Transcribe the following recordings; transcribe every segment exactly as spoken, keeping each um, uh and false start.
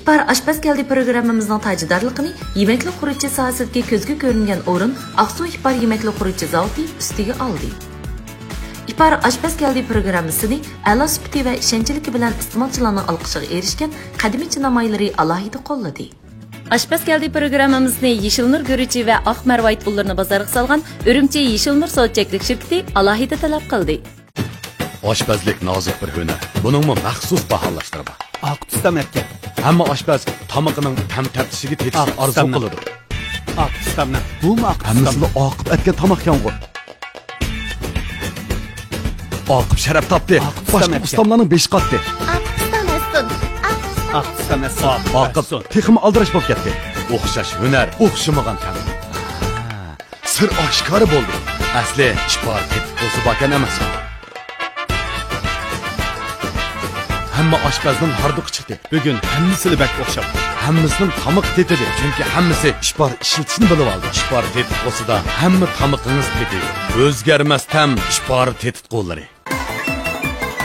ئىپار ئاشپەز كەلدى پروگراممىمىزنىڭ تاجىدارلىقىنى يېمەكلىك قۇرۇلۇشى ساھەسىدىكى كۆزگە كۆرۈنگەن ئورۇن ئاقسۇ ئىپار يېمەكلىك قۇرۇلۇشى زاۋۇتى ئۈستىگە ئالدى. ئىپار ئاشپەز كەلدى پروگراممىسىنى ئەلا سۈپىتى ۋە ئىشەنچلىكى بىلەن ئىستېمالچىلارنىڭ ئالقىشىغا ئېرىشكەن قەدىمىي چىنا مايلىرى ئالاھىدە قوللىدى. ئاشپەز كەلدى پروگراممىمىزنى يېشىلنۇر گۈرۈچى ۋە ئاق مەرۋايىت ئۇنلىرىنى بازارغا سالغان ئۈرۈمچى يېشىلنۇر سودا چەكلىك شىركىتى ئالاھىدە تەلەپ قىلدى. ئاشپەزلىك نازۇك بىر ھۈنەر. بۇنىڭمۇ مەخسۇس باھالاشلىرى بار. ئاق تۇستام ئەتكەن. ھەممە ئاشپەز تامىقىنىڭ تەم تەپتىشىگە تېتىشنى ئاق ئارزۇ تۇستامنى. قىلىدۇ. ئاق تۇستامنى. بۇمۇ ئاق تۇستام. ھەممىسىلا ئاقىپ ئەتكەن تاماقكەنغۇ. ئاقىپ شەرەپ تاپتى. ئاق تۇستام باشقا ئەتكەن. ئۇستاملارنىڭ بېشى قاتتى. ئاق تۇستام ئەتسۇن. ئاق تۇستام ئەتسۇن. ئاقىپ تېخىمۇ ئالدىراش بولۇپ كەتتى. ئوخشاش ھۈنەر، ئوخشىمىغان تەم. سىر ئاشكارا بولدى. ئەسلى ئىپار تېتىتقۇسى باركەن ئەمەسمۇ؟ ھەممە ئاشپەزنىڭ ھاردۇقى چىقتى. بۈگۈن ھەممىسىلا بەك ئوخشاپ. ھەممىسىنىڭ تامىقى تېتىدى. چۈنكى ھەممىسى ئىپار ئىشلىتىشنى بىلىۋالدى. ئىپار تېتىتقۇسىدا ھەممە تامىقىڭىز تېتىيدۇ. ئۆزگەرمەس تەم ئىپار تېتىتقۇلىرى.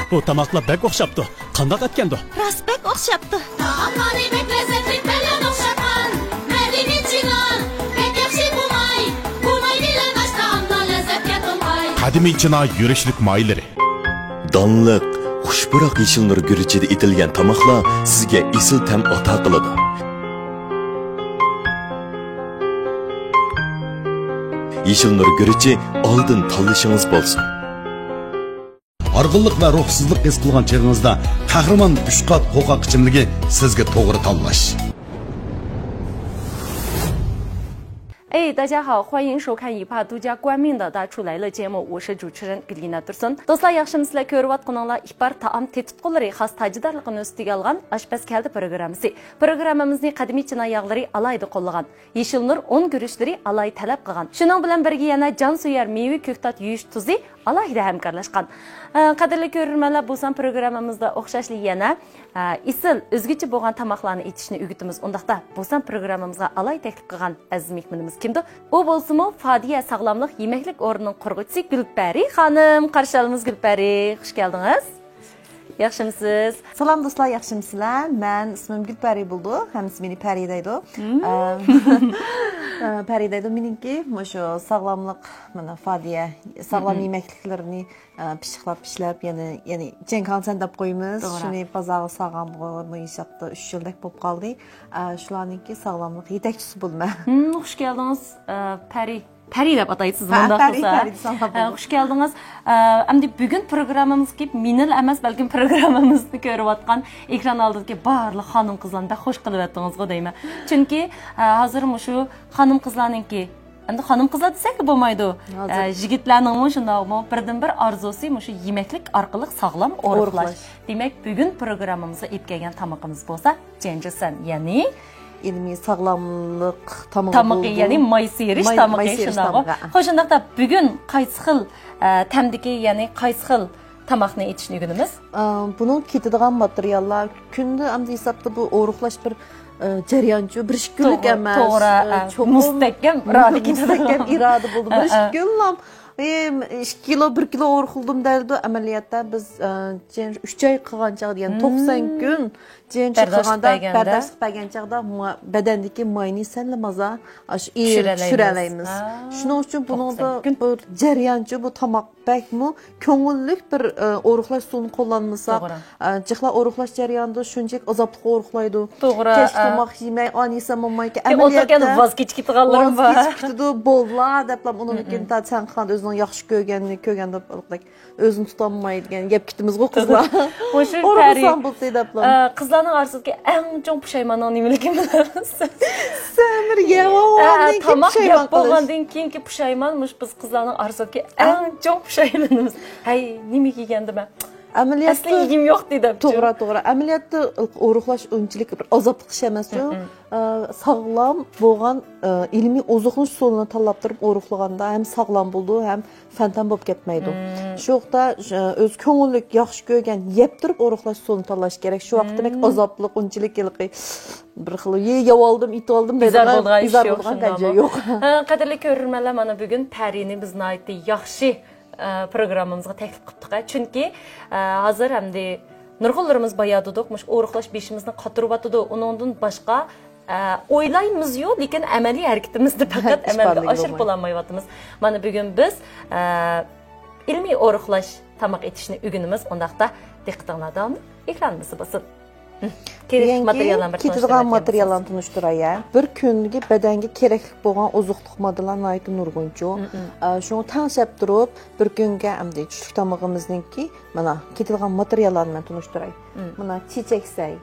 بۇ تاماقلار بەك ئوخشاپتۇ. قانداق ئەتكەندۇ؟ راست بەك ئوخشاپتۇ. تائاملارنى بەك لەززەتلىك بىلەن ئوخشاتقان. مەدەنىي چىنار، بەك ياخشى بۇماي. بۇماي بىلەن ئاش تائاملار لەززەتكە تولغاي. قەدىمىي چىنا يۈرۈشلۈك مايلىرى. دانلىق، خۇش پۇراق يېشىل نۇر گۈرۈچىدە ئېتىلگەن تاماقلار سىزگە ئېسىل تەم ئاتا قىلىدۇ. يېشىل نۇر گۈرۈچى ئالدىن تاللىشىڭىز بولسۇن. ھارغىنلىق ۋە روھسىزلىق ھېس قىلغان چېغىڭىزدا قەھرىمان ئۈچ قات قوقاق ئىچىملىكى سىزگە توغرا تاللاش. 哎，大家好，欢迎收看一帕独家冠名的《大厨来了》节目，我是主持人 Galina Tursun. دوستلار، ياخشىمۇسىلەر؟ كۆرۈۋاتقىنىڭلار ئىپار تائام تېتىتقۇلىرى خاس تاجىدارلىقىنى ئۈستىگە ئالغان ئاشپەز كەلدى پروگراممىسى. پروگراممىمىزنى قەدىمىي چىنا ياغلىرى ئالاھىدە قوللىغان. يېشىل نۇر ئۇن گۈرۈچلىرى ئالاھىدە تەلەپ قىلغان. شۇنىڭ بىلەن بىرگە يەنە جان سۆيەر مېۋە كۆكتات يۇيۇش تۇزى ئالاھىدە ھەمكارلاشقان. ئە، قەدىرلىك كۆرۈرمەنلەر، بۇ سان پروگراممىمىزدا ئوخشاشلا يەنە، ئە، ئېسىل، ئۆزگىچە بولغان تاماقلارنى ئېتىشنى ئۆگىتىمىز. ئۇنداقتا، بۇ سان پروگراممىمىزغا ئالاھىدە تەكلىپ قىلغان ئەزىز مېھمىنىمىز كىمدۇ؟ ئۇ بولسىمۇ فادىيە ساغلاملىق يېمەكلىك ئورنىنىڭ قۇرغۇچىسى گۈلپەرى خانىم. قارشى ئالىمىز گۈلپەرى، خۇش كەلدىڭىز. ياخشىمۇسىز؟ سالام دوستلار، ياخشىمۇسىلەر؟ مەن ئىسمىم گۈلپەرى بولىدۇ، ھەممىسى مېنى پەرى دەيدۇ. مم. ئە، ئە، پەرى دەيدۇ. مېنىڭكى مۇشۇ ساغلاملىق، مانا فادىيە ساغلام مم. يېمەكلىكلىرىنى، ئە، پىششىقلاپ پىشلەپ، يەنى، يەنى جېڭكاڭسەن دەپ قويىمىز. توغرا. شۇنى بازارغا سالغانغا مۇشۇ چاغدا ئۈچ يىلدەك بولۇپ قالدى. ئە، شۇلارنىڭكى ساغلاملىق يېتەكچىسى بولىمەن. مم، خۇش كەلدىڭىز، ئە، پەرى. پەرى دەپ ئاتايسىز ھە، مۇنداق پەرى، قىلسا. پەرى دېسەڭلار ھە، بولىدۇ. خۇش كەلدىڭىز. ئە، ئەمدى بۈگۈن پروگراممىمىزغا كېلىپ، مېنىلا ئەمەس، بەلكىم پروگراممىمىزنى كۆرۈۋاتقان ئېكران ئالدىدىكى بارلىق خانىم قىزلارنى بەك خۇش قىلىۋەتتىڭىزغۇ دەيمەن. چۈنكى، ئە، ھازىر مۇشۇ خانىم قىزلارنىڭكى، ئەمدى خانىم قىزلار دېسەكلا بولمايدۇ. ھازىر. ئە، يىگىتلەرنىڭمۇ شۇنداقمۇ بىردىنبىر ئارزۇسى مۇشۇ يېمەكلىك ئارقىلىق ساغلام ئورۇقلاش. ئورۇقلاش. دېمەك، بۈگۈن پروگراممىمىزغا ئېلىپ كەلگەن تامىقىمىز بولسا، جيەنجىسەن، يەنى ئىلمىي ساغلاملىق تامىقى تامىقى، بولدى. يەنى ماي سىيرىش ماي، تامىقى، ماي سىيرىش شۇنداقمۇ؟ تامىقى، ئە. خوش، شۇنداقتا بۈگۈن قايسى خىل، ئە، تەمدىكى، يەنى قايسى خىل تاماقنى ئېتىشنى ئۆگىنىمىز؟ ئە، بۇنىڭ كېتىدىغان ماتېرىياللار كۈندە ئەمدى ھېسابتا بۇ ئورۇقلاش بىر، ئە، جەريانچۇ، بىر ئىككى كۈنلۈك توغرا، ئەمەس. توغرا، ئە، ئە، چوقۇم مۇستەھكەم ئىرادە كېتىدىغان. مۇستەھكەم ئىرادە بولدى. بىر ئە، ئىككى ئە. كۈنلا، ئى، ئىككى كىلو، بىر كىلو ئورۇقلىدىم دەيدۇ. ئەمەلىيەتتە بىز، ئە، ئۈچ ئاي قىلغان چاغدا، يەنى مم. توقسان كۈن جىنچى بەرداشلىق قىلغاندا، بەرگەندە؟ بەرداشلىق بەرگەن چاغدا ما-، بەدەندىكى ماينى سەللا مازا ئاشۇ ئېرىپ چۈشۈرەلەيمىز. چۈشۈرەلەيمىز. ئا، شۇنىڭ ئۈچۈن بۇنىڭدا توقسان كۈن. بىر جەريانچۇ بۇ تاماق بەكمۇ كۆڭۈللۈك بىر، ئە، ئورۇقلاش ئۇسۇلىنى قوللانمىساق، توغرا. ئە، جىقلا ئورۇقلاش جەريانىدا شۇنچىلىك ئازابلىق ئورۇقلايدۇ. توغرا، كەچلىك ئە. تاماق يېمەي، ئانى يېسەم بولمايدىكەن. ئۆتۈرگەندە ئەمەلىيەتتە ۋاز كېچىپ كېتىدىغانلىرىم ۋاز بار. كېچىپ كېتىدۇ، بوللا دەپلا ئۇنىڭدىن كېيىن تا سەن قىلغان ئۆزۈڭ ياخشى كۆرگەننى كۆرگەندە ئۆزىنى تۇتالمايدىكەن، يەپ كېتىمىزغۇ قىزلار. مۇشۇ ئورۇقلىسام پەرى، بولدى دەپلا. ئە، قىزلارنىڭ ئارىسىدىكى ئەڭ چوڭ پۇشايماننىڭ نېمىلىكىنى بىلەمسىز؟ سەمىر يەۋالغاندىن ئە، كېيىن تاماق پۇشايمان يەپ قىلىش. بولغاندىن كېيىنكى پۇشايمان، مۇشۇ بىز قىزلارنىڭ ئارىسىدىكى ئە؟ ئەڭ چوڭ پۇشايمىنىمىز. ھەي، نېمە يېگەندىمەن؟ ئەمەلىيەتتە ئەسلى يېگۈم يوق دېدى. توغرا، توغرا. ئەمەلىيەتتە ئورۇقلاش ئۇنچىلىك بىر ئازابلىق ئىش ئەمەسچۇ؟ مم. ئە، ساغلام بولغان، ئە، ئىلمىي ئوزۇقلىنىش ئۇسۇلىنى تاللاپ تۇرۇپ ئورۇقلىغاندا ھەم ساغلام بولىدۇ، ھەم فەنتەم بولۇپ كەتمەيدۇ. مم. شۇ ۋاقىتتا، ئە، ئۆزى كۆڭۈللۈك، ياخشى كۆرگەن، يەپ تۇرۇپ ئورۇقلاش ئۇسۇلىنى تاللاش كېرەك. شۇ ۋاقىتتا بەك مم. ئازابلىق، ئۇنچىلىك ھېلىقى بىر خىل، يە، يەۋالدىم، ئېتىۋالدىم بىزار دەيدىغان، بولىدىغان ئىش بىزار يوق، بولىدىغان شۇنداقمۇ؟ گەجە يوق. ھە، قەدىرلىك كۆرۈرمەنلەر، مانا بۈگۈن پەرىنى بىز ناھايىتى ياخشى، ئە، پروگراممىمىزغا تەكلىپ قىپتۇق. چۈنكى، ئە، ھازىر ئەمدى نۇرغۇنلىرىمىز بايا دېدۇق، مۇشۇ ئورۇقلاش بېشىمىزنى قاتۇرۇۋاتىدۇ. ئۇنىڭدىن باشقا، ئە، ئويلايمىزيۇ، لېكىن ئەمەلىي ھەرىكىتىمىزدە پەقەت ئىش ئەمەلگە بارلىقى ئاشۇرۇپ بولمايدۇ. بولالمايۋاتىمىز. مانا بۈگۈن بىز، ئە، ئىلمىي ئورۇقلاش تاماق ئېتىشنى ئۆگىنىمىز. ئۇنداقتا دىققىتىڭلار داۋاملىق ئېكرانىمىزدا بولسۇن. كېرەكلىك دېگەن ماتېرىياللارنى كېيىن بىر كېتىدىغان ماتېرىياللارنى تونۇشتۇراي. بىر كۈنگە بەدەنگە كېرەكلىك بولغان ئوزۇقلۇق ماددىلار ناھايىتى نۇرغۇنچۇ. مم، مم. ئە، شۇڭا تەڭشەپ تۇرۇپ، بىر كۈنگە ئەمدى چۈشلۈك تامىقىمىزنىڭكى مانا كېتىدىغان ماتېرىياللارنى مەن تونۇشتۇراي. مم. مانا چېچەكسەي.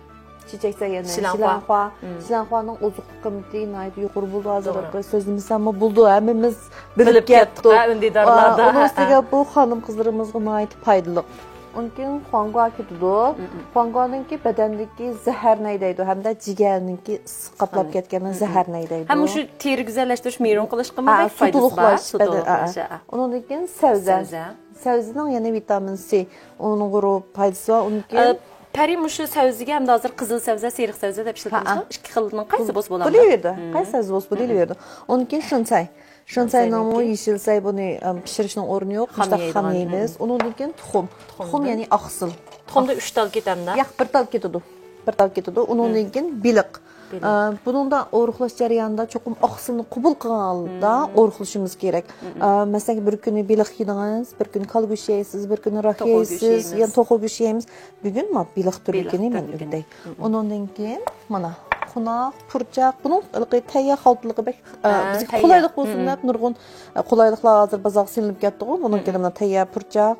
چېچەكسەي يەنە شىلەڭخۇا. شىلەڭخۇا. مم. شىلەڭخۇانىڭ ئوزۇقلۇق قىممىتى ناھايىتى يۇقىرى بولىدۇ. توغرا. ھازىرقى سۆزلىمىسەممۇ بولىدۇ. ھەممىمىز بىلىپ بىلىپ كەتتۇق، كەتتۇق. ھە، ئۈندىدارلاردا. ئۇنىڭ ئۈستىگە بۇ خانىم قىزلىرىمىزغا ناھايىتى پايدىلىق. ئۇنىڭ كېيىن خۇاڭگۇا كېتىدۇ. مم، مم. خۇاڭگۇانىڭكى بەدەندىكى زەھەرنى ھەيدەيدۇ ھەمدە جىگەرنىڭكى ئىسسىق قاپلاپ كەتكەننى زەھەرنى ھەيدەيدۇ. ھەم مۇشۇ تېرە گۈزەللەشتۈرۈش، مىرۇڭ قىلىشقىمۇ ھە، بەك پايدىسى بار. سۇ تولۇقلاش، سۇ بەدەن، تولۇقلاش، ھە. ئۇنىڭدىن كېيىن سەۋزە. سەۋزە. سەۋزىنىڭ يەنە ۋىتامىن سى، ئۇنىڭ پايدىسى بار. ئۇنىڭدىن كېيىن ئە، پەرى، مۇشۇ سەۋزىگە ھەمدە ھازىر قىزىل سەۋزە، سېرىق سەۋزە دەپ ئىشلىتىمىزغۇ؟ ھە، ھە. ئىككى خىلنىڭ قايسى بولسا بولامدۇ؟ بولۇۋېرىدۇ. مم. قايسى سەۋزە بولسا بولۇۋېرىدۇ. ئۇنىڭدىن كېيىن شۇنسەي. شۇنسەينىڭمۇ يېشىلسەي بۇنى، ئەم، پىشۇرۇشنىڭ ئورنى يوق. خام يەيدىغان. مۇشۇنداق خام يەيمىز. مم. ئۇنىڭدىن كېيىن تۇخۇم. تۇخۇم، يەنى ئاقسىل. تۇخۇمدا ئۈچ تال كېتەمدۇ؟ ياق، بىر تال كېتىدۇ. بىر تال كېتىدۇ. ئۇنىڭدىن كېيىن بېلىق. بېلىق. ئە، بۇنىڭدا ئورۇقلاش جەريانىدا چوقۇم ئاقسىلنى قوبۇل قىلغان ھالدا ئورۇقلىشىمىز كېرەك. مم. ئە، مەسىلەن، بىر كۈنى بېلىق يېدىڭىز، بىر كۈنى كالا گۆش يەيسىز، بىر كۈنى راك يەيسىز، يەنە توخۇ گۆش يەيمىز. بۈگۈن ما بېلىق تۈرلۈكىنى مەن ئۆگىتەي. مم. ئۇنىڭدىن كېيىن مانا قوناق، پۇرچاق، بۇنىڭ ھېلىقى تەييار خالتىلىقى بەك، ئە، بىزگە قولايلىق بولسۇن دەپ نۇرغۇن، ئە، قولايلىقلار ھازىر بازارغا سېلىنىپ كەتتىغۇ، بۇنىڭ كېيىن مانا تەييار پۇرچاق،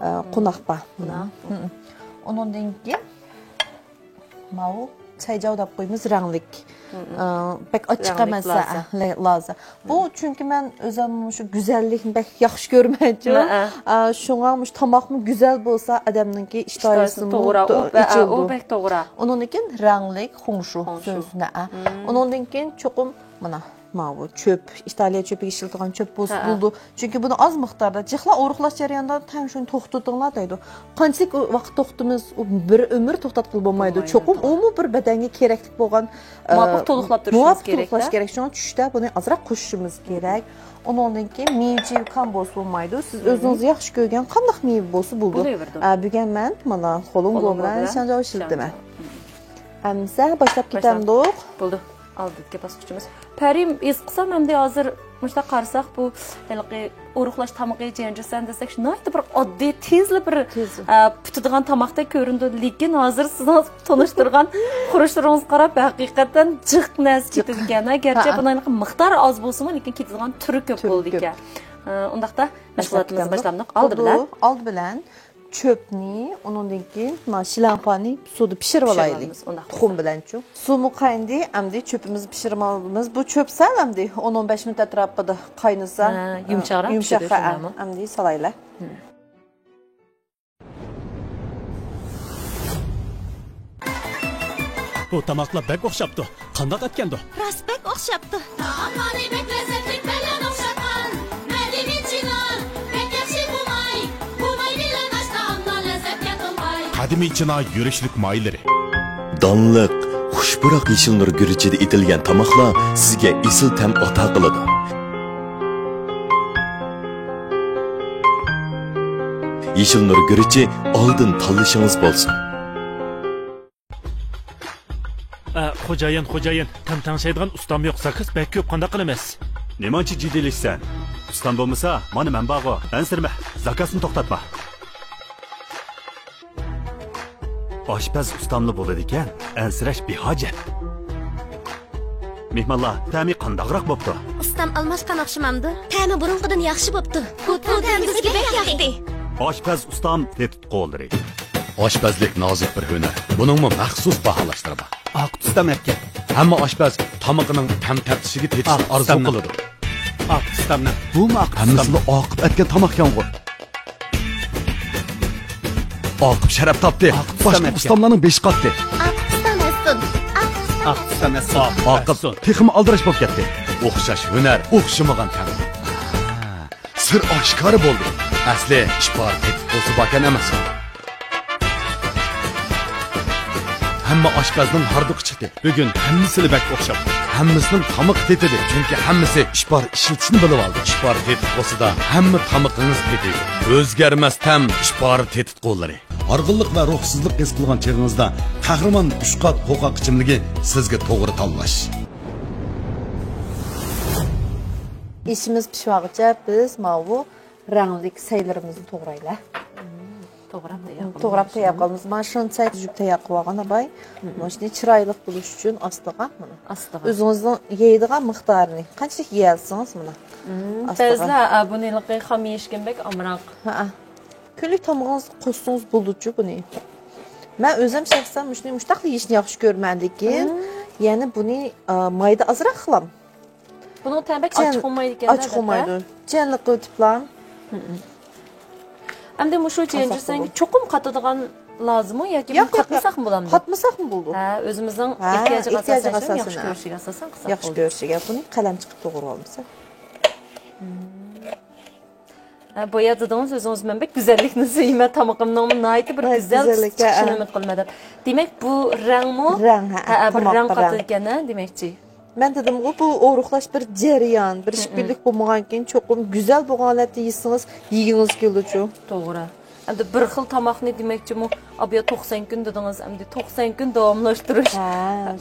ئە، قوناق بار. مانا. مم. ئۇنىڭدىن كېيىن ماۋۇ چايجاۋ دەپ قويىمىز، رەڭلىك. مم. ئە، بەك ئاچچىق ئەمەس، لازا. ئە، لازا. بۇ چۈنكى مەن ئۆزۈم مۇشۇ گۈزەللىكنى بەك ياخشى كۆرىمەنچۇ. ئە، شۇڭا مۇشۇ تاماقمۇ گۈزەل بولسا، ئادەمنىڭكى ئىشتىھاسىمۇ توغرا، ئۇ، ئە، ئۇ بەك توغرا. ئۇنىڭدىن كېيىن رەڭلىك خۇڭشۇ سۆزىنى، ئە. مم. ئۇنىڭدىن كېيىن چوقۇم مانا ماۋۇ چۆپ، ئىتالىيە چۆپىگە ئىشلىتىدىغان چۆپ بولسا بولىدۇ. چۈنكى بۇنى ئاز مىقداردا، جىقلا ئورۇقلاش جەريانىدا تەڭ شۇنى توختىتىڭلار دەيدۇ. قانچىلىك ۋاقىت توختىتىمىز، ئۇ بىر ئۆمۈر توختاتقىلى بولمايدۇ. بولمايدۇ، چوقۇم توغرا. ئۇمۇ بىر بەدەنگە كېرەكلىك بولغان، ئە، مۇۋاپىق تولۇقلاپ تۇرۇشىمىز مۇۋاپىق كېرەك-دە. تولۇقلاش كېرەك. شۇڭا چۈشتە بۇنى ئازراق قوشۇشىمىز كېرەك. ئۇنىڭدىن كېيىن مېۋە چېۋىكام بولسا بولمايدۇ. سىز ئۆزىڭىز ياخشى كۆرگەن قانداق مېۋە بولسا بولىدۇ. بولۇۋېرىدۇ. ئە، بۈگۈن مەن مانا خولۇڭگو بىلەن شياڭجاۋ ئىشلىتىمەن. ئەمسە باشلاپ كېتەمدۇق. بولدى. ئالدىدىكى باسقۇچىمىز. پەرى، ھېس قىلسام ئەمدى ھازىر مۇشۇنداق قارىساق، بۇ ھېلىقى ئورۇقلاش تامىقى جيەنجۈسەن دېسەك، شۇ ناھايىتى بىر ئاددىي، تېزلا بىر، تېز. ئە، پۈتىدىغان تاماقتەك كۆرۈنىدۇ. لېكىن ھازىر سىزنىڭ تونۇشتۇرغان خۇرۇچلىرىڭىزغا قاراپ، ھەقىقەتەن جىق نەرسە كېتىدىكەن. ھە، گەرچە بۇنىڭ مىقدارى ئاز بولسىمۇ، لېكىن كېتىدىغان تۈرى كۆپ بولىدىكەن. ئە، ئۇنداقتا مەشغۇلاتىمىزنى باشلامدۇق. ئالدى بىلەن. ئالدى بىلەن. چۆپنى، ئۇنىڭدىن كېيىن مانا شىلەڭخۇانى سۇدا پىشۇرۇپ ئالايلى. پىشۇرۇۋالىمىز، ئۇنداق بولسا. تۇخۇم بىلەنچۇ. سۇمۇ قاينىدى، ئەمدى چۆپىمىزنى پىشۇرۇپ ئالىمىز. بۇ چۆپ سەل ئەمدى ئون، ئون بەش مىنۇت ئەتراپىدا قاينىسا، ھە، يۇمشاقراق چۈشىدۇ، شۇنداقمۇ؟ ئەمدى سالايلى. بۇ تاماقلار بەك ئوخشاپتۇ. قانداق ئەتكەندۇ؟ راست بەك ئوخشاپتۇ. تائاملارنى بەك لەززەتلىك بىلەن ئوخشاتقان مەدەنىي چىنا، بەك ياخشى بۇماي، بۇماي بىلەن ئاشتى تائاملار لەززەتكە تولغاي. قەدىمىي چىنا يۈرۈشلۈك مايلىرى. دانلىق، خۇش پۇراق يېشىل نۇر گۈرۈچىدە ئېتىلگەن تاماقلار سىزگە ئېسىل تەم ئاتا قىلىدۇ. يېشىل نۇر گۈرۈچى، ئالدىن تاللىشىڭىز بولسۇن. ئە، خوجايىن، خوجايىن، تەم تەڭشەيدىغان ئۇستام يوق، زاكاز بەك كۆپ، قانداق قىلىمىز؟ نېمانچە جىددىيلىشىسەن؟ ئۇستام بولمىسا، مانا مەن بارغۇ، ئەنسىرىمە، زاكازنى توختاتما. ئاشپەز ئۇستاملا بولىدىكەن، ئەنسىرەش بىھاجەت. مېھمانلار، تەمى قانداقراق بوپتۇ؟ ئۇستام ئالماشقان ئوخشىمامدۇ؟ تەمى بۇرۇنقىدىن ياخشى بوپتۇ. بۇ تەم بىزگە بەك ياقتى. ئاشپەز ئۇستام تېتىتقۇلىرى. ئاشپەزلىك نازۇك بىر ھۈنەر. بۇنىڭمۇ مەخسۇس باھالاشلىرى بار. ئاق ئۇستام ئەتكەن. ھەممە ئاشپەز تامىقىنىڭ تەم تەپتىشىگە تېتىشنى ئارزۇ قىلىدۇ. ئاق ئۇستامنىڭ. بۇمۇ ئاق ئۇستام. ھەممىسىلا ئاقىپ ئەتكەن تاماقكەنغۇ. ئاقىپ شەرەپ تاپتى. باشقا ئۇستاملارنىڭ بېشى قاتتى. ئاقىپ ئۇستام ئەسسۇن. ئاقىپ ئۇستام ئەسسۇن. ئاقىپ تېخىمۇ ئالدىراش بولۇپ كەتتى. ئوخشاش ھۈنەر، ئوخشىمىغان تەم. سىر ئاشكارا بولدى. ئەسلى ئىشپار تېتىتقۇسى باركەن ئەمەسمۇ؟ ھەممە ئاشپەزنىڭ ھاردۇقى چىقتى. بۈگۈن ھەممىسىلا بەك ئوخشاپ، ھەممىسىنىڭ تامىقى تېتىدى. چۈنكى ھەممىسى ئىشپار ئىشلىتىشنى بىلىۋالدى. ئىشپار تېتىتقۇسىدا ھەممە تامىقىڭىز تېتىيدۇ. ئۆزگەرمەس تەم ئىشپار تېتىتقۇلىرى. ھارغىنلىق ۋە روھسىزلىق ھېس قىلغان چېغىڭىزدا قەھرىمان ئۈچ قات قوقاق ئىچىملىكى سىزگە توغرا تاللاش. ئېشىمىز پىشىۋالغۇچە بىز ماۋۇ رەڭلىك سەيلىرىمىزنى توغرايلى. توغراپ توغراپ تەييار قىلىمىز. مانا شۇنچە يۇيۇپ تەييار قىلىۋالغان ئاپاي. مۇشۇنى چىرايلىق بولۇش ئۈچۈن ئاستىغا مانا. ئاستىغا. ئۆزىڭىزنىڭ يەيدىغان مىقدارىنى قانچىلىك يېيەلىسىڭىز مانا. ئاستىغا. بەزىلەر بۇنى ھېلىقى خام يېيىشكىن بەك ئامراق. ھەئە. كۈنلۈك تامىقىڭىزغا قوشسىڭىز بولىدۇچۇ بۇنى. مەن ئۆزۈم شەخسەن مۇشۇنى مۇشتاقلا يېيىشنى ياخشى كۆرىمەن لېكىن يەنە بۇنى مايدا ئازراق قىلام. بۇنىڭ تەمى بەك ئاچچىق بولمايدىكەن. ئاچچىق بولمايدۇ. جىيەنلىك قىلىۋېتىپلا. ئەمدى مۇشۇ جىيەنچۈسەڭگە چوقۇم قاتىدىغان لازىممۇ ياكى بۇنى قاتمىساقمۇ بولامدۇ؟ قاتمىساقمۇ بولىدۇ. ھە، ئۆزىمىزنىڭ ئېھتىياجىغا ئاساسەن ياخشى كۆرۈشىگە ئاساسەن قىلساق ياخشى كۆرۈشىگە. بۇنى قەلەمچە قىلىپ توغرىۋالمىسا. ھە، بايا دېدىڭىز ئۆزىڭىز، مەن بەك گۈزەللىكنى سۆيىمەن، تامىقىمنىڭمۇ ناھايىتى بىر گۈزەل تۇتۇش چىقىشىنى ئۈمىد قىلىمەن دەپ. دېمەك، بۇ رەڭمۇ ھە، بىر رەڭ قاتىدىكەن دېمەكچى. مەن دېدىمغۇ، بۇ ئورۇقلاش بىر جەريان، بىر ئىش بىرلىك بولمىغان كېيىن چوقۇم گۈزەل بولغان ھالەتتە يېسىڭىز يېگۈڭىز كېلىدۇچۇ. توغرا. ئەمدى بىر خىل تاماقنى دېمەكچىمۇ، ئابىيا توقسەن كۈن دېدىڭىز، ئەمدى توقسەن كۈن داۋاملاشتۇرۇش.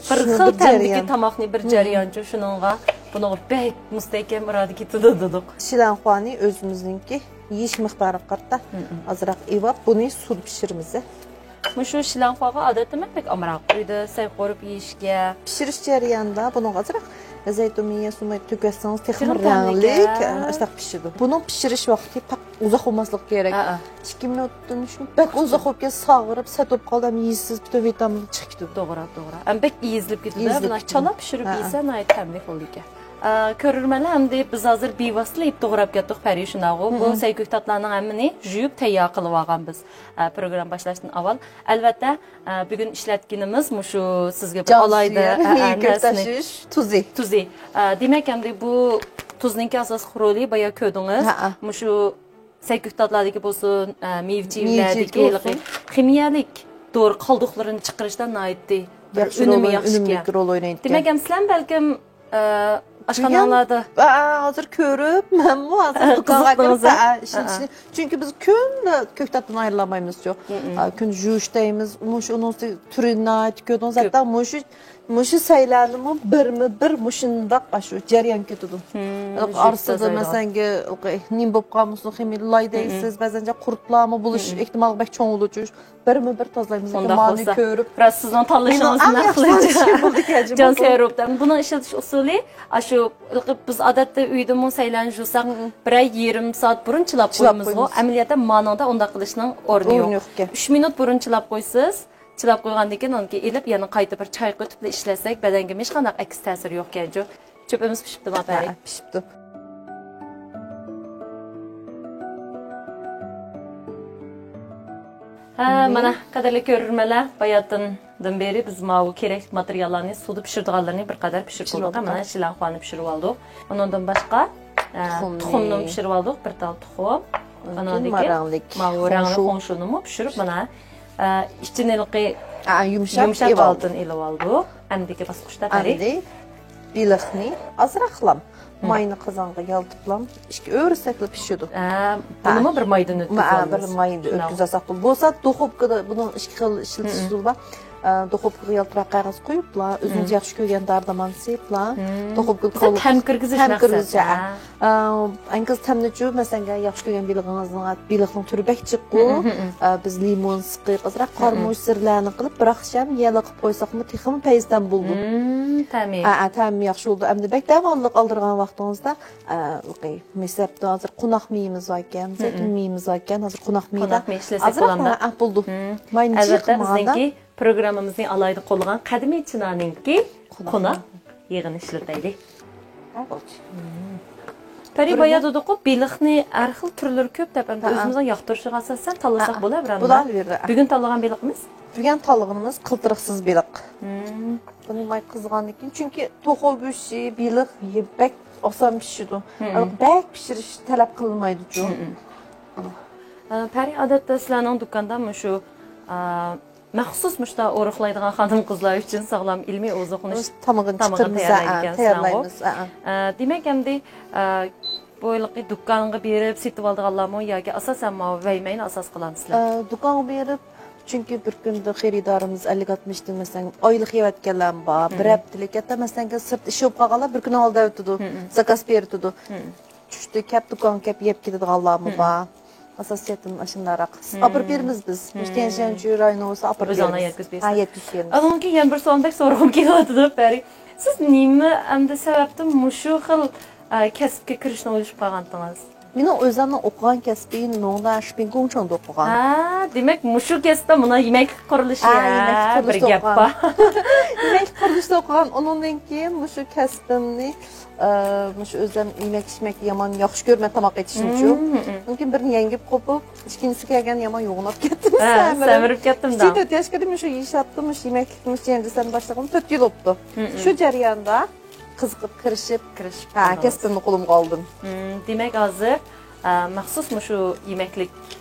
بىر خىل تەمدىكى تاماقنى بىر جەريانچۇ، شۇنىڭغا بۇنىڭغا بەك مۇستەھكەم ئىرادە كېتىدۇ دېدۇق. شىلەنخۇانى ئۆزىمىزنىڭكى يېيىش مىقدارىغا قارىتا ئازراق ئېۋاپ، بۇنى سۇدا پىشۇرىمىز. مۇشۇ شىلەنخۇاغا ئادەتتە مەن بەك ئامراق. ئۆيدە سەي قورۇپ يېيىشكە. پىشۇرۇش جەريانىدا بۇنىڭغا ئازراق زەيتۇن مېيى، سۇماق تۆكۈۋەتسىڭىز تېخىمۇ رەڭلىك، ئاشتاق پىشىدۇ. بۇنىڭ پىشۇرۇش ۋاقتى پەقەت ئۇزاق بولماسلىقى كېرەك. ئىككى مىنۇتتىن ئۈچ مىنۇت بەك ئۇزاق بولۇپ كەتسە ساغىرىپ، سەت بولۇپ قالىدۇ، ھەم يېيىسىز، پۈتۈن ۋىتامىنى چىقىپ كېتىدۇ. توغرا، توغرا. ھەم بەك ئېزىلىپ كېتىدۇ. ئېزىلىپ كېتىدۇ. چالا پىشۇرۇپ يېسە ناھايىتى تەملىك بولىدىكەن. ئە، كۆرۈرمەنلەر، ئەمدى بىز ھازىر بىۋاسىتە يېيىپ توغراپ كەتتۇق، پەرى شۇنداقغۇ. بۇ سەي كۆكتاتلارنىڭ ھەممىنى يۇيۇپ تەييار قىلىۋالغان بىز. ئە، پروگرامما باشلاشتىن ئاۋۋال. ئەلۋەتتە، ئە، بۈگۈن ئىشلەتكىنىمىز مۇشۇ سىزگە بىر ئالاھىدە، ئە، ئە، نەرسىنى. تۇزى. تۇزى. ئە، دېمەك، ئەمدى بۇ تۇزنىڭكى ئاساسلىق رولى بايا كۆردىڭىز. مۇشۇ سەي كۆكتاتلاردىكى بولسۇن، ئە، مېۋە-چېۋىلەردىكى ھېلىقى خىمىيەلىك دورا قالدۇقلىرىنى چىقىرىشتا ناھايىتى بىر ئۈنۈمى ياخشىكەن. دېمەك، ئەمدى سىلەرمۇ بەلكىم ئاشخانىلاردا. ھازىر كۆرۈپ، مەنمۇ ھازىر دۇكانغا كىرىپ، ئىشلىتىشنى. چۈنكى بىز كۈندە كۆكتاتتىن ئايرىلالمايمىزچۇ. كۈندە يۇيۇش دەيمىز، مۇشۇ ئۇنىڭ تۈرى ناھايىتى كۆپ. ھەتتا مۇشۇ، مۇشۇ سەيلەرنىمۇ بىرمۇ بىر مۇشۇنداق شۇ جەريان كېتىدۇ. ئارىسىدا مەسىلەن، نېمە بولۇپ قالمىسۇن، خىمىيە لاي دەيسىز، بەزەن قۇرتلارمۇ بولۇش ئېھتىمالى بەك چوڭ بولىدۇچۇ. بىرمۇ بىر تازىلايمىز. ئۇنداق بولسا، راست سىزنىڭ تاللىشىڭىز نەق جان سېرۇپ. بۇنىڭ ئىشلىتىش ئۇسۇلى، ئاشۇ بىز ئادەتتە ئۆيدىمۇ سەيلەرنى يۇساق، بىرەر يېرىم سائەت بۇرۇن چىلاپ قويىمىزغۇ. ئەمەلىيەتتە مانىڭدا ئۇنداق قىلىشنىڭ ئورنى يوق. ئۈچ مىنۇت بۇرۇن چىلاپ قويسىز، چىلاپ قويغاندىن كېيىن ئۇنى ئېلىپ يەنە قايتا بىر چايقىتىپلا ئىشلەتسەك، بەدەنگە ھېچقانداق ئەكس تەسىرى يوق ئىكەنچۇ. چۆپىمىز پىشىپتۇما، پەرى؟ ھە، پىشىپتۇ. ھە، مانا، قەدىرلىك كۆرۈرمەنلەر، باياتىندىن بېرى بىز ماۋۇ كېرەكلىك ماتېرىياللارنى سۇدا پىشۇرىدىغانلىرىنى بىر قەدەر پىشۇرۇپ بولدۇق. مانا، شىلەنخۇانى پىشۇرۇپ ئالدۇق. ئۇنىڭدىن باشقا، تۇخۇمنى پىشۇرۇپ ئالدۇق، بىر تال تۇخۇم. ئۇنىڭدىن كېيىن ماۋۇ رەڭلىك خۇڭشۇنىمۇ پىشۇرۇپ، مانا، ئىچىنى ھېلىقى يۇمشاپ ئالدىن ئېلىپ ئالدۇق. ئەمدىكى باسقۇچتا، پەرى. ئەمدى بېلىقنى ئازراقلام ماينى قازانغا يالتىپلام ئىككى ئۆرۈسەكلا پىشىدۇ. بۇنىمۇ بىر مايدىن ئۆتكۈزۈۋالىمىز. بىر مايدىن ئۆتكۈزۈۋالساق بولىدۇ. بولسا دۇخوپكىدا بۇنىڭ ئىككى خىل ئىشلىتىش ئۇسۇلى بار. دۇخوپكىغا يالتىراق قەغەز قويۇپلا، ئۆزىڭىز ياخشى كۆرگەن دارىداماننى سېلىپلا، دۇخوپكىغا تەم كىرگۈزۈش، تەم كىرگۈزۈش. ئەڭ تەمنىچۇ، مەسىلەن، ياخشى كۆرگەن بېلىقىڭىزنىڭ، بېلىقنىڭ تۈرى بەك جىققۇ. بىز لىمون سىقىپ، ئازراق قارىمۇچ، زىرلەرنى قىلىپ، بىر ئاخشام يەنە قىلىپ قويساقمۇ تېخىمۇ پەيزىدەم بولىدۇ. تەمى. ھە، تەمى ياخشى بولىدۇ. ئەمدى بەك دەماللىق ئالدۇرغان ۋاقتىڭىزدا، مەسىلەن، ھازىر قوناق مېيىمىز باركەن، زەيتۇن مېيىمىز باركەن، ھازىر قوناق مېيىدە ئازراق بولىدۇ. ماينى چىقمىغاندا. پروگراممىمىزنى ئالاھىدە قوللىغان قەدىمىي چىنانىڭكى قوناق يېغىنى ئىشلىتەيلى. پەرى، بايا دېدۇققۇ، بېلىقنى ھەر خىل تۈرلىرى كۆپ دەپ، ئەمدى ئۆزىمىزنىڭ ياقتۇرۇشىغا ئاساسەن تاللىساق بولار بىر ئاندىن. بۈگۈن تاللىغان بېلىقىمىز؟ بۈگۈن تاللىغىنىمىز قىلتىرىقسىز بېلىق. بۇنى ماي قىزغاندىن كېيىن، چۈنكى توخۇ گۆشى، بېلىق بەك ئاسان پىشىدۇ. بەك پىشۇرۇش تەلەپ قىلمايدۇچۇ. پەرى، ئادەتتە سىلەرنىڭ دۇكاندا مۇشۇ مەخسۇس مۇشۇنداق ئورۇقلايدىغان خانىم-قىزلار ئۈچۈن ساغلام ئىلمىي ئوزۇقلىنىش تامىقىنى تەييارلايدىكەنسىلەرغۇ. دېمەك، ئەمدى بۇ ھېلىقى دۇكانغا بېرىپ سېتىۋالىدىغانلارمۇ ياكى ئاساسەن ماۋۇ ۋەيمەينى ئاساس قىلامسىلەر؟ دۇكانغا بېرىپ چۈنكى بىر كۈندە خېرىدارىمىز ئەللىك ئاتمىش دىن، مەسىلەن، ئايلىق يەۋەتكەنلەرمۇ بار، بىر ھەپتىلىك، ھەتتا، مەسىلەن، سىرتتا ئىش بولۇپ قالغانلار بىر كۈن ئالدى ئەۋېتىدۇ، زاكاز بېرىۋېتىدۇ. چۈشتى كەپ، دۇكانغا كەپ يەپ كېتىدىغانلارمۇ بار. ئاساسىيەتتىن ئاشۇنداقراق ئاپىرىپ بېرىمىز بىز. مۇشۇ تيەنشەنچۈ رايونى بولسا ئاپىرىپ بېرىمىز. ھە، يەتكۈزۈپ بېرىسىز. ئانىڭدىن كېيىن يەنە بىر سوئال بەك سورىغۇم كېلىۋاتىدۇ، پەرى. سىز نېمە ئەمدى سەۋەبتىن مۇشۇ خىل، ئە، كەسىپكە كىرىشنى ئويلىشىپ قالغانتىڭىز؟ مېنىڭ ئۆزۈمنىڭ ئوقۇغان كەسپى نوڭدا شىپىڭگوڭچۇڭدا ئوقۇغان. ھە، دېمەك، مۇشۇ كەسىپتە مانا يېمەكلىك قۇرۇلۇشى، ھە، يېمەكلىك قۇرۇلۇشىدا بىر گەپ بار. يېمەكلىك قۇرۇلۇشىدا ئوقۇغان. ئۇنىڭدىن كېيىن مۇشۇ كەسپىمنى، ئە، مۇشۇ ئۆزۈم يېمەك ئىچمەكنى يامان ياخشى كۆرىمەن، تاماق ئېتىشنىچۇ. مۇمكىن بىرنى يەڭگىپ قوپۇپ، ئىككىنچىسى كەلگەندە يامان يوغىناپ كەتتىم. ھە، سەمرىپ كەتتىم. يەتتە ياش كىردىم، مۇشۇ يېشاتتىم، مۇشۇ يېمەكلىكنى، مۇشۇ يەنجىسەن باشلىغىنىم تۆت يىل بوپتۇ. شۇ جەرياندا قىزىقىپ، كىرىشىپ، كىرىشىپ ھە، قالدىڭىز. كەسپىمنى قولۇمغا ئالدىم. مم، دېمەك، ھازىر، ئە، مەخسۇس مۇشۇ يېمەكلىك،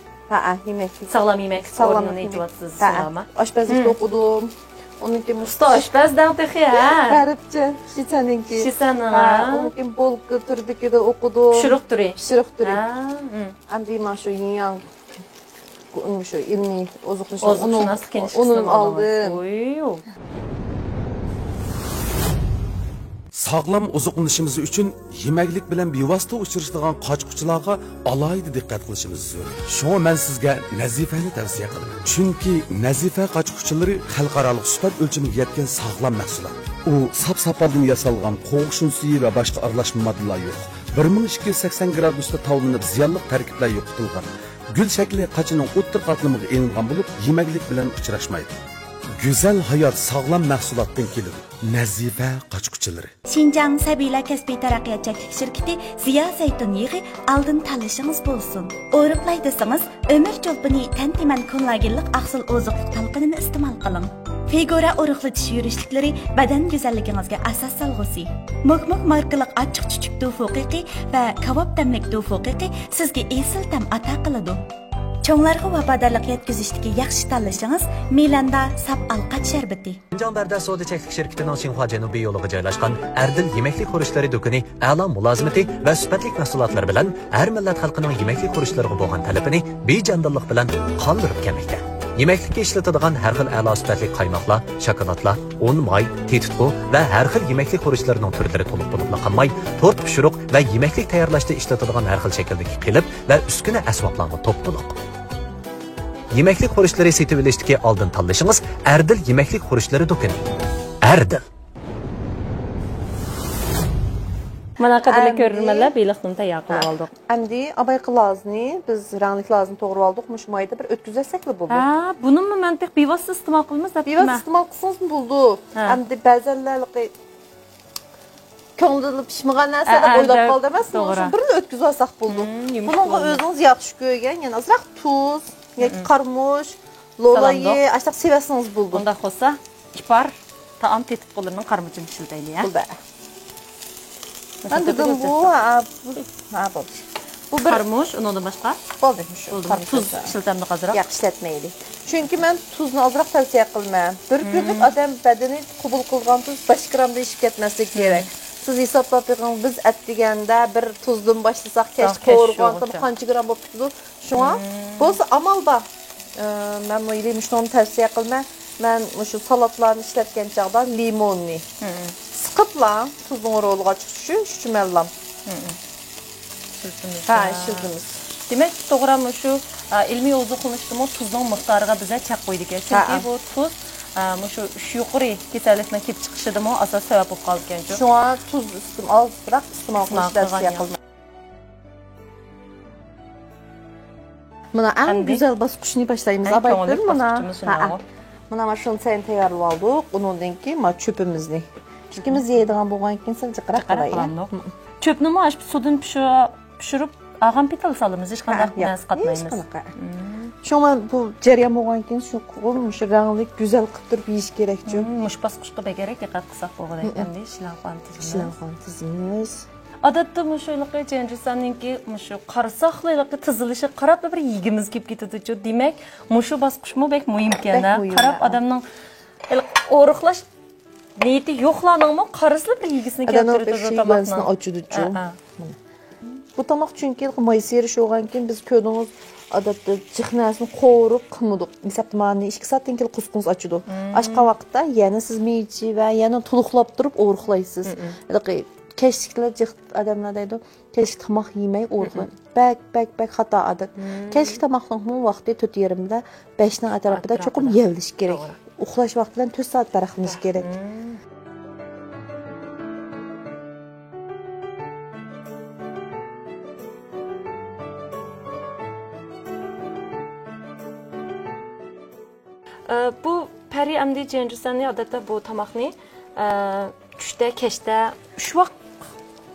ھە، ھە، يېمەكلىك. ساغلام يېمەكلىك ساغلام ئورنىنى يېمەك. ئېچىۋاتىسىز، ھە، ھە. شۇنداقمۇ؟ ئاشپەزلىكتە ئوقۇدۇم. ئۇنىڭ كېيىن ئۇستا ئاشپەز دەڭ تېخى، ھە؟ غەربچە، شىچەننىڭكى. شىچەننىڭ، ھە، ھە. ئۇنىڭ كېيىن بولكا تۈرىدىكىدە ئوقۇدۇم. پىشۇرۇق تۈرى. پىشۇرۇق تۈرى. ھە، مم. ئەمدى مانا شۇ يىڭياڭ شۇ ئىلمىي ئوزۇقلىنىش ئوزۇقشۇناسلىق ئۇنىمۇ ئالدىم. ساغلام ئوزۇقلىنىشىمىز ئۈچۈن يېمەكلىك بىلەن بىۋاسىتە ئۇچرىشىدىغان قاچا-قۇچىلارغا ئالاھىدە دىققەت قىلىشىمىز زۆرۈر. شۇڭا مەن سىزگە نەزىپەنى تەۋسىيە قىلىمەن. چۈنكى نەزىپە قاچا-قۇچىلىرى خەلقئارالىق سۈپەت ئۆلچىمىگە يەتكەن ساغلام مەھسۇلات. ئۇ ساپ-ساپالدىن ياسالغان، قوغۇشۇن سۈيى ۋە باشقا ئارىلاشما ماددىلار يوق. بىر مىڭ ئىككى يۈز سەكسەن گرادۇستا تاۋلىنىپ، زىيانلىق تەركىبلەر يوقىتىلغان. گۈل شەكلى قاچىنىڭ ئوتتۇرا قاتلىمىغا ئېلىنغان بولۇپ، يېمەكلىك بىلەن ئۇچراشمايدۇ. گۈزەل ھايات ساغلام مەھسۇلاتتىن كېلىدۇ. نەزىپە قاچا-قۇچىلىرى. شىنجاڭ سەبىيلەر كەسپىي تەرەققىيات چەكلىك شىركىتى زىيا زەيتۇن يېغى ئالدىن تاللىشىڭىز بولسۇن. ئورۇقلاي دېسىڭىز، ئۆمۈر چولپىنى تەن-تېمەن كوللاگېنلىق ئاقسىل ئوزۇقلۇق تالقىنىنى ئىستېمال قىلىڭ. فىگۇرا ئورۇقلىتىش يۈرۈشلۈكلىرى بەدەن گۈزەللىكىڭىزگە ئاساس سالغۇسى. موك موك ماركىلىق ئاچچىق چۈچۈك توفۇ قېقى ۋە كاۋاپ تەملىك توفۇ قېقى سىزگە ئېسىل تەم ئاتا قىلىدۇ. چوڭلارغا ۋاپادارلىق يەتكۈزۈشتىكى ياخشى تاللىشىڭىز مىلاندا ساپ ئالقات شەربىتى. شىنجاڭ بەردەس سودا چەكلىك شىركىتىنىڭ شىنخۇا جەنۇبىي يولىغا جايلاشقان ئەردىل يېمەكلىك خۇرۇچلىرى دۇكىنى ئەلا مۇلازىمىتى ۋە سۈپەتلىك مەھسۇلاتلىرى بىلەن ھەر مىللەت خەلقىنىڭ يېمەكلىك خۇرۇچلىرىغا بولغان تەلىپىنى بىجاندىللىق بىلەن قاندۇرۇپ كەلمەكتە. يېمەكلىككە ئىشلىتىدىغان ھەر خىل ئەلا سۈپەتلىك قايماقلار، شاكىلاتلار، ئۇن، ماي، تېتىتقۇ ۋە ھەر خىل يېمەكلىك خۇرۇچلىرىنىڭ تۈرلىرى تولۇق بولۇپلا قالماي، تورت پىشۇرۇق ۋە يېمەكلىك تەييارلاشتا ئىشلىتىدىغان ھەر خىل شەكىلدىكى قېلىپ ۋە ئۈسكۈنە ئەسۋابلارغا توپتۇلۇق. يېمەكلىك خۇرۇچلىرى سېتىۋېلىشتىكى ئالدىن تاللىشىڭىز ئەردىل يېمەكلىك خۇرۇچلىرى دۇكىنى. ئەردىل. مانا قەدىرلىك ئەمدى كۆرۈرمەنلەر، بېلىقنى تەييار قىلىپ ھە، ئالدۇق. ئەمدى ئاۋايقى لازنى، بىز رەڭلىك لازنى توغرىۋالدۇق، مۇشۇ مايدا بىر ئۆتكۈزۈۋەتسەكلا بولىدۇ. ھە، بۇنىمۇ مەن تېخى بىۋاسىتە ئىستېمال قىلىمىز دەپ بىۋاسىتە ئىستېمال قىلسىڭىزمۇ بولىدۇ. ھە. ئەمدى بەزەنلەر كۆڭلىدىلا پىشمىغان نەرسە ھە، دەپ ھە، ئويلاپ دەپ، قالدى ئەمەس، توغرا. مۇشۇ بىرلا ئۆتكۈزۈۋالساق بولىدۇ. مم، يۇمشاق بولىدۇ. بۇنىڭغا ئۆزىڭىز ياخشى كۆرگەن، يەنە ئازراق تۇز ياكى مم. قارىمۇچ، لولايى، سالامدۇق. ئاشۇنداق سېۋەتسىڭىز بولىدۇ. ئۇنداق بولسا، ئىپار تائام تېتىپ قوللىرىنىڭ قارىمۇچىنى ئىشلىتەيلى، ھە؟ بولدى. مەن دېدىم بۇ، ھە، بۇ، ھە، بولدى. بۇ بىر قارىمۇچ، ئۇنىڭدىن باشقا؟ بولدى، مۇشۇ بولدى، قارىمۇچ تۇز بولسا. ئىشلىتەمدۇ ئازراق؟ ياق، ئىشلەتمەيلى. چۈنكى مەن تۇزنى ئازراق تەۋسىيە قىلىمەن. بىر مم. كۈنلۈك ئادەم بەدىنى قوبۇل قىلغان تۇز بەش گرامدىن ئېشىپ كەتمەسلىكى مم. كېرەك. سىز ھېسابلاپ بېقىڭ، بىز ئەتىگەندە بىر تۇزدىن باشلىساق، كەچ قورۇغانسېرى قانچە گرام بولۇپ كېتىدۇ. شۇڭا مم. بولسا ئامال بار. ئى، مەنمۇ ھېلى مۇشۇنى تەۋسىيە قىلىمەن. مەن مۇشۇ سالاتلارنى ئىشلەتكەن چاغدا لىموننى مم. سىقىپلا تۇزنىڭ رولىغا چىقىش ئۈچۈن شۇ چۈمەللام. مم. ئىشلىتىمىز. ھە، ئىشلىتىمىز. دېمەك، توغرا، مۇشۇ، ئا، ئىلمىي ئوزۇقلىنىشتىمۇ تۇزنىڭ مىقدارىغا بىزە چەك قويىدىكەن. چۈنكى ھە. بۇ تۇز، ئا، مۇشۇ ئۈچ يۇقىرى كېسەللىكنىڭ كېلىپ چىقىشىدىمۇ ئاساسىي سەۋەب بولۇپ قالىدىكەن. شۇڭا تۇز ئىستېم-، ئازراق ئىستېمال قىلىش تەۋسىيە قىلىمەن. مانا ئەڭ گۈزەل باسقۇچنى باشلايمىز، ئەڭ ئاۋايلار، كۆڭۈللۈك مانا. باسقۇچىمىز ھە، شۇنداقمۇ؟ مانا، مانا شۇنى سەن تەييارلىۋالدۇق. ئۇنىڭدىن كېيىن مانا چۆپىمىزنى. ئىككىمىز يەيدىغان بولغان كېيىن سەل جىقراق قىلايلى. چۆپنىمۇ ئاشۇ سۇدىن پىشۇرۇپ، پىشۇرۇپ ئالغان پېتىلا سالىمىز، ھېچقانداق ھە، ياق، نەرسە قاتمايمىز. ھېچقانداق. شۇڭا بۇ جەريان بولغان كېيىن شۇ قۇم، شۇ رەڭلىك، گۈزەل قىلىپ تۇرۇپ يېيىش كېرەكچۇ. مۇشۇ باسقۇچقا بەكرەك دىققەت قىلساق بولغۇدەك. ئەمدى شىلانخۇانى تىزىمىز. شىلانخوانى تىزىمىز. ئادەتتە مۇشۇ ھېلىقى جيەنجىسەننىڭكى مۇشۇ قارىساقلا ھېلىقى تىزىلىشىغا قاراپلا بىر يېگۈمىز كېلىپ كېتىدۇچۇ. دېمەك، مۇشۇ باسقۇچمۇ بەك مۇھىمكەن، بەك ھە؟ مۇھىم، قاراپ ھە. ئادەمنىڭ ھېلىقى ئورۇقلاش نىيىتى يوقلارنىڭمۇ قارىسىلا بىر يېگۈسىنى كەلتۈرىدۇ تاماقنىڭ. ئاچىدۇچۇ. ھە، ھە. بۇ تاماق چۈنكى ماي سېرىش بولغانكىن، بىز كۆردىڭىز، ئادەتتە جىق نەرسىنى قورۇپ قىلمىدۇق. ھېسابتا مانا ئىككى سائەتتىن كېيىن قۇسقۇڭىز ئاچىدۇ. ئاچقان ۋاقىتتا يەنە سىز مېيىچى ۋە يەنە تولۇقلاپ تۇرۇپ ئورۇقلايسىز. ھېلىقى كەچلىكلەر جىق ئادەملەر دەيدۇ، كەچلىك تاماق يېمەي ئورۇقلايدۇ. بەك، بەك، بەك خاتا ئادەت. كەچلىك تاماقنىڭمۇ ۋاقتى تۆت يېرىمدە، بەشنىڭ ئەتراپىدا چوقۇم يەۋېلىش كېرەك. توغرا. ئۇخلاش ۋاقتى بىلەن تۆت سائەت پەرقلىنىشى كېرەك. ئە، بۇ پەرى ئەمدى جيەنجۈسەننى ئادەتتە بۇ تاماقنى، ئە، چۈشتە، كەچتە، ئۈچ ۋاق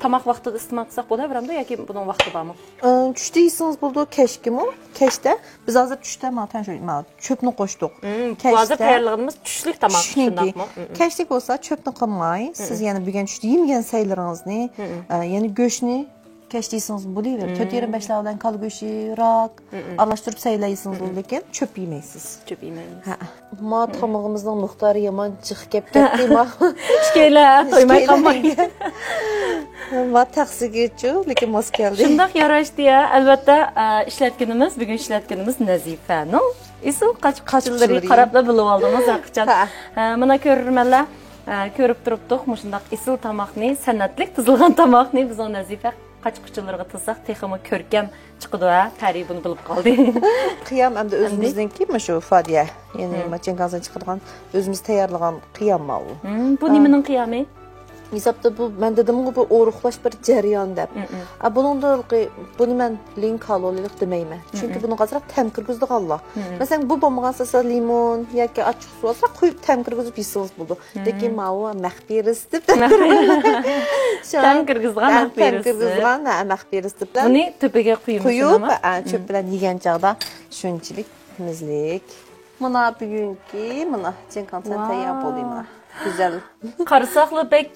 تاماق ۋاقتىدا ئىستېمال قىلساق بولۇۋېرەمدۇ ياكى بۇنىڭ ۋاقتى بارمۇ؟ ئە، چۈشتە يېسىڭىز بولىدۇ، كەچكىمۇ. كەچتە بىز ھازىر چۈشتە مانا تەڭ شۇ، مانا چۆپنى قوشتۇق. مم، بۇ ھازىر كەچتە تەييارلىغىنىمىز چۈشلۈك تاماق، چۈشنىڭكى. شۇنداقمۇ؟ مم. كەچلىك بولسا چۆپنى قىلماي، سىز يەنە بۈگۈن چۈشتە يېمىگەن سەيلىرىڭىزنى، مم، ئە، يەنە گۆشنى كەچتە يېسىڭىز بولۇۋېرىدۇ. تۆت يېرىم، بەشلەر بىلەن كالا گۆشى، راك، ئارىلاشتۇرۇپ سەيلەر يېسىڭىز بولىدۇ، لېكىن چۆپ يېمەيسىز. چۆپ يېمەيمىز. ھە. ما تامىقىمىزنىڭ مىقدارى يامان جىق كەپ كەتتى، ما. ئىككىيلەن تويماي قالماي. ما تەخسىگىچۇ، لېكىن ماس كەلدى. شۇنداق ياراشتى يا. ئەلۋەتتە، ئە، ئىشلەتكىنىمىز، بۈگۈن ئىشلەتكىنىمىز نەزىپەنىڭ ئېسىل قاچ-، قاچىلىرى. قاراپلا بىلىۋالدىڭىز ھەقىقەتەن. ھە. ئە، مانا كۆرۈرمەنلەر، ئە، كۆرۈپ تۇرۇپتۇق، مۇشۇنداق ئېسىل تاماقنى، سەنئەتلىك تىزىلغان تاماقنى بىزنىڭ نەزىپە قاچا-قۇچىلىرىغا تىزساق تېخىمۇ كۆركەم چىقىدۇ ھە، پەرى بۇنى بىلىپ قالدى. قىيام ئەمدى ئەمدى؟ ئۆزىمىزنىڭكى مۇشۇ فادىيە، يەنى مم. ما چىنكانسەن چىقىرغان، ئۆزىمىز تەييارلىغان قىيام ما ئۇ. مم، بۇ ھە. نېمىنىڭ قىيامى؟ ھېسابتا بۇ، مەن دېدىمغۇ، بۇ ئورۇقلاش بىر جەريان دەپ. مم، مم. ئا، بۇنىڭدا بۇنى مەن لىڭ كالورىيلىق دېمەيمەن. چۈنكى مم، مم. بۇنىڭغا ئازراق تەم كىرگۈزىدىغانلار. مم، مم. مەسىلەن، بۇ بولمىغان سەۋەبتىن لىمون ياكى ئاچچىق سۇ ئازراق قۇيۇپ تەم كىرگۈزۈپ يېسىڭىز بولىدۇ. لېكىن ماۋۇ مەخپىي رېتسېپ دەپ تۇرىمەن. تەم كىرگۈزىدىغان مەخپىي رېتسېپ. تەم كىرگۈزىدىغان، ھە، مەخپىي رېتسېپ بىلەن. بۇنى تۆپىگە قۇيۇمسىز قۇيۇپ، ئەمە؟ ھە، چۆپ بىلەن يېگەن چاغدا شۇنچىلىك مەززىلىك. مانا بۈگۈنكى، مانا، چىنكانسەن تەييار بولدى، مانا. گۈزەل. قارىساقلا بەك،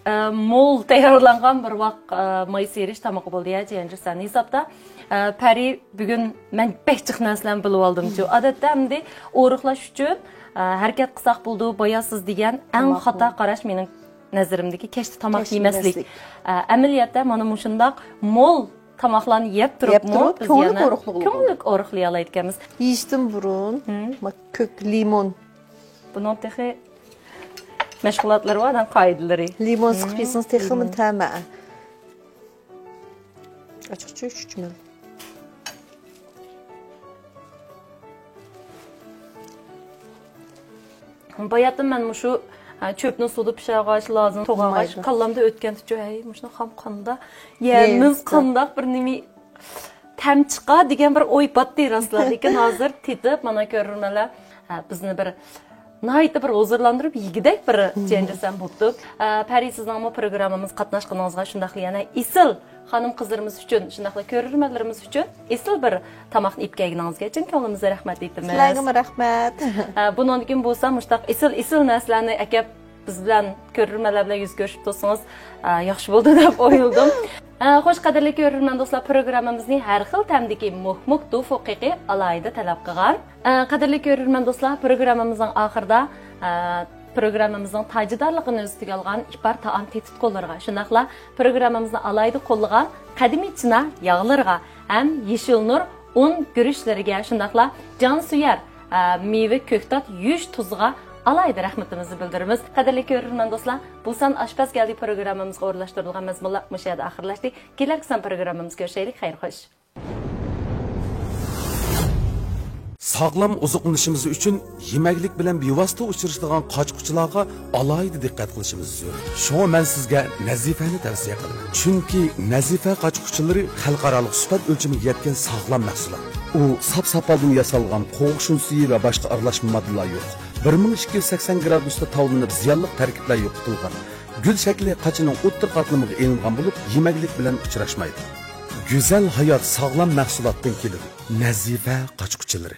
ئە، مول تەييارلانغان بىر ۋاق، ئە، ماي سىيرىش تامىقى بولدى يا، جيەنجۈسەن. ھېسابتا، ئە، پەرى بۈگۈن مەن بەك جىق نەرسىلەرنى بىلىۋالدىمچۇ. ئادەتتە ئەمدى ئورۇقلاش ئۈچۈن، ئە، ھەرىكەت قىلساق بولىدۇ، بايا سىز دېگەن ئەڭ خاتا قاراش مېنىڭ نەزىرىمدىكى كەچتە تاماق يېمەسلىك. ئە، ئەمەلىيەتتە مانا مۇشۇنداق مول تاماقلارنى يەپ تۇرۇپمۇ بىز يەنە كۆڭۈللۈك ئورۇقلىيالايدىكەنمىز. يېيىشتىن بۇرۇن كۆك لىمون. بۇنىڭ تېخى مەشغۇلاتلىرى بار، قائىدىلىرى. لىمون سىقىپ يېسىڭىز تېخىمۇ تەمە. ئاچچىق چۈچۈمەن. باياتىن مەن مۇشۇ، ئە، چۆپنى سۇدا پىشۇرغاچ، لازىنى توغرىغاچ، كاللامدا ئۆتكەنتىچۇ، ھەي، مۇشۇنى خام قاندا يەرمىز، قانداق بىر نېمە تەم چىقا دېگەن بىر ئوي پاتتى راسلا. لېكىن ھازىر تېتىپ، مانا كۆرۈرمەنلەر، ھە، بىزنى بىر ناھايىتى بىر ھۇزۇرلاندۇرۇپ، يېگۈدەك بىر جيەنجۈسەن بوپتۇ. ئە، پەرى، سىزنىڭمۇ پروگراممىمىزغا قاتناشقىنىڭىزغا، شۇنداقلا يەنە ئېسىل خانىم-قىزلىرىمىز ئۈچۈن، شۇنداقلا كۆرۈرمەنلىرىمىز ئۈچۈن ئېسىل بىر تاماقنى ئېلىپ كەلگىنىڭىزگە چىن كۆڭلىمىزدىن رەھمەت ئېيتىمىز. سىلەرگىمۇ رەھمەت. ئە، بۇنىڭدىن كېيىن بولسا مۇشۇنداق ئېسىل، ئېسىل نەرسىلەرنى ئەكەپ، بىز بىلەن، كۆرۈرمەنلەر بىلەن يۈز كۆرۈشۈپ تۇرسىڭىز، ئە، ياخشى بولىدۇ دەپ ئويلىدىم. ئە، خوش، قەدىرلىك كۆرۈرمەن دوستلار، پروگراممىمىزنى ھەر خىل تەمدىكى موھمۇك دوفۇ قېقى ئالاھىدە تەلەپ قىلغان. ئە، قەدىرلىك كۆرۈرمەن دوستلار، پروگراممىمىزنىڭ ئاخىرىدا، ئە، پروگراممىمىزنىڭ تاجىدارلىقىنى ئۈستىگە ئالغان ئىپار تائام تېتىتقۇلىرىغا، شۇنداقلا پروگراممىمىزنى ئالاھىدە قوللىغان قەدىمىي چىنا ياغلىرىغا ھەم يېشىل نۇر ئۇن گۈرۈچلىرىگە، شۇنداقلا جانسۆيەر، ئە، مېۋە كۆكتات يۈش تۇزىغا ئالاھىدە رەھمىتىمىزنى بىلدۈرىمىز. قەدىرلىك كۆرۈرمەن دوستلار، بۇ سان ئاشپەز كەلدى پروگراممىمىزغا ئورۇنلاشتۇرۇلغان مەزمۇنلار مۇشۇ يەردە ئاخىرلاشتى. كېلەركى سان پروگراممىمىزدا كۆرۈشەيلىك. خەير خوش. ساغلام ئوزۇقلىنىشىمىز ئۈچۈن يېمەكلىك بىلەن بىۋاسىتە ئۇچرىشىدىغان قاچا-قۇچىلارغا ئالاھىدە دىققەت قىلىشىمىز زۆرۈر. شۇڭا مەن سىزگە نەزىپەنى تەۋسىيە قىلىمەن. چۈنكى نەزىپە قاچا-قۇچىلىرى خەلقئارالىق سۈپەت ئۆلچىمىگە يەتكەن ساغلام مەھسۇلات. ئۇ ساپ ساپالدىن ياسالغان، قوغۇش ئۇنسىيى ۋە باشقا ئارىلاشما ماددىلار يوق. بىر مىڭ ئىككى يۈز سەكسەن گرادۇستا تاۋلىنىپ، زىيانلىق تەركىبلەر يوقىتىلغان. گۈل شەكلى قاچىنىڭ ئوتتۇرا قاتلىمىغا ئېلىنغان بولۇپ، يېمەكلىك بىلەن ئۇچراشمايدۇ. گۈزەل ھايات ساغلام مەھسۇلاتتىن كېلىدۇ. نەزىپە قاچا-قۇچىلىرى.